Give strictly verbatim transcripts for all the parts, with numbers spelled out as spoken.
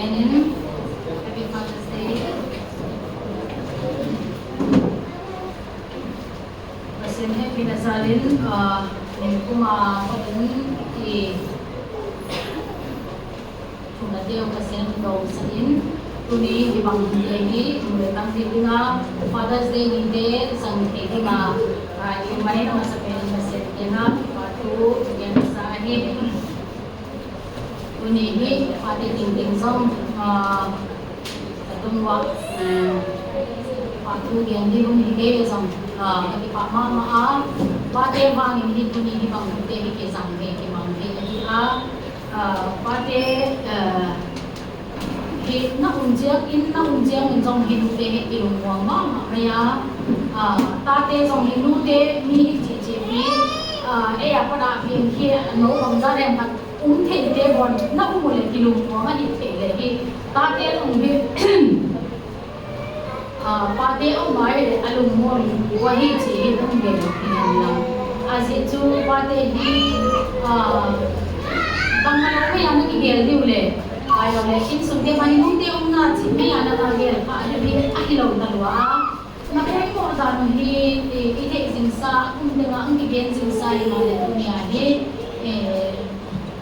Happy Father's Day. Pasian hepina jalin, ah, nikum a pat'in i thumna teu Pasian dousah in, tuni hibang hung hi, hung le tang hi dinga, Father's Day nite, sang hi dinga, ah, i mani na masapen Pasian kina, patu, kina sa hi. Tuni hi, pate ting ting jong, ah, katung wa, ah, patu gen di hun hi kei jong, ah, kakipah mama a, pate vangin hi tuni hibang hite hi kei jang hi, kimang hi, hi a, ah, pate, ah, hi na um chiang in, na um chiang in jong hi nute hi kilungmuang mama mai a, ah, tate jong hi nute mi hi chi chi hi, ah, ei a pat a hi hi no bang ja reng khat um thei te bon, na um le kilungmuang ahi thei le hi, tate jong hi, ah, pate um mai le alungmuang wa hi chi hi um le hi na. Ajeh chu pate hi, ah, bang ma lo mai a na kigel diu le, ai lo le, insung te ma hi nute umna chi mai a na kagel kha diu hi ahilou talou a. Na poimo dan u hi, eh, i thei jingsa, kum tenga hung kigen jingsa hi ma le tunia hi, eh,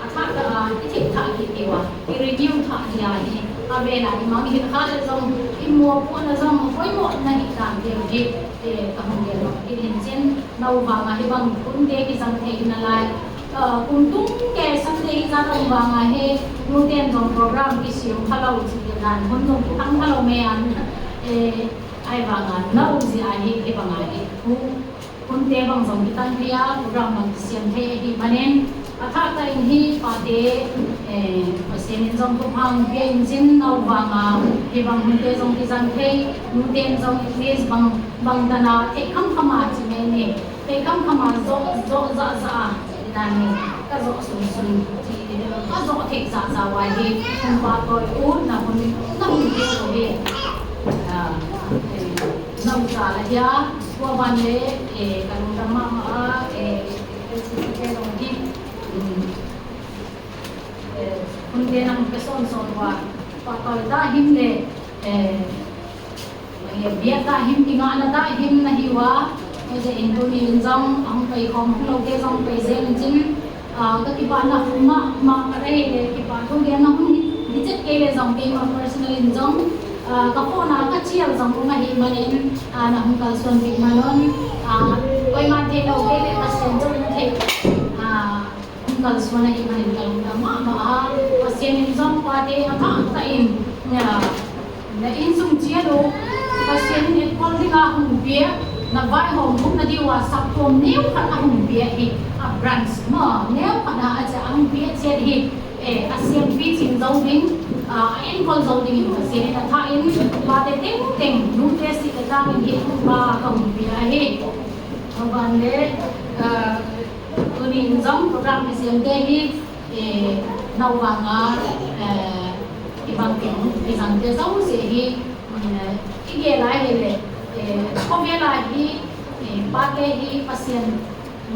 athah tah a, i thei thah kit diu a, i renew thah dia hi, avel a i mang hi kha le jong, i mopohna jong, poimo na hi dan diu hi, eh, kahung gel lou kit in chin, nau vanga hibang hun te kijang thei nalai. Ah, kum tung ke Sunday hi jat um vanga hi, nuten jong program kisem khalou chi dan, hun jong kitang khalou mai an, eh, Ahivanga nau jeh a hi, hibanga hi, hu, hunte bang jong kitang thei a, program bang kisem thei ahi manin, athah tah in hi pate, eh, Pathen in jong thuphang pia in chin nau vanga, hibang hunte jong kijang thei, nuten jong English bang, bang tana, thei kham kham a chi mai ni, thei kham kham a jo, jo ja ja a, Dani, ka jo sun sun, ka jo thei ja ja uva hi, hung pa koi u, na hun, na hun thei u hi. Ah, eh, na u ja la hia, tua ban le, eh, ka lungdam mama a, eh, eh, si si ke long hi, um, eh, hun te na hun ka son son uva, pa koi ta him le, eh, Eh, bia ta him, kingahna ta him na hi uva. Hijeh in tuni in jong, ahung pai khom, hung lou te jong pai jeng in chin. Ah, ka kipah na hum mama ka rei le, kipah thu gen na hung hi, hi chet kei le jong, keima personal in jong, ah, ka phone a ka chial jong hung ahi manin, ah, na hung kalson peh man un, ah, koima thei lou kei le ka sen jong thei. Ah, Hung kalson ahi manin ka lungdam mama a, Pathen in jong pate athah tah in, na, na insung cheh u, Pathen in etkol dinga hung pia, na vaihom hung na diuva saptuam neo khat ahung pia hi, a branch mo, neo khat a acha ahung pia chet hi, eh, a siampi ching jou ding, a, a enkol jou ding in Pathen in athah in, pate teng teng, nute si le tang in hi, pa ka hung pia hi. Aban le, eh, Tuni in jong program kisem te hi, eh, nau vanga, eh, kibang kin, kijang te jouse hi, mm, eh, kigel a hile, eh, khovel a hi, eh, pate hi Pathen,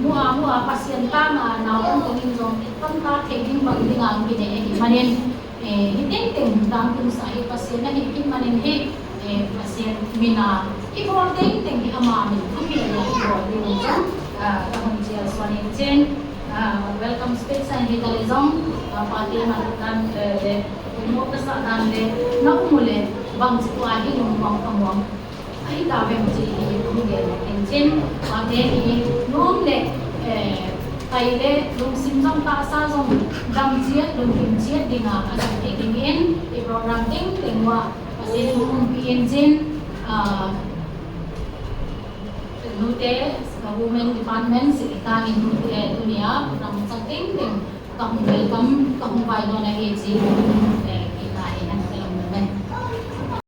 mu a, mu a Pathen tama nau an kong in jong, tamtah thei ding bang ding a kinei ahi manin, Eh, hi teng teng dang kum sa hi Pathen ahi kit manin hi, eh, Pathen min a, i bol teng teng hi ama min thupina i bol ding jong, ah, ka hung chial son in chin, ah, welcome speech a hi ta le jong, ah, pate man dan, eh, le, mo ka sa dan le, na um u le, bang chi tua hi lungmong ka mong. Ahi tavem ti hi hung gel in chin, pate hi nom le, eh, tai le, lungsim jong tahsa jong dam chiat, lungkim chiat dinga, ajat thei dingin, i program teng teng uva, Pathen in hung umpi in chin, ah, nute, ka women department, si tang in nute, tunia, program chang teng teng, Ka hung welcome, ka hung vaidoh na hi chi, eh,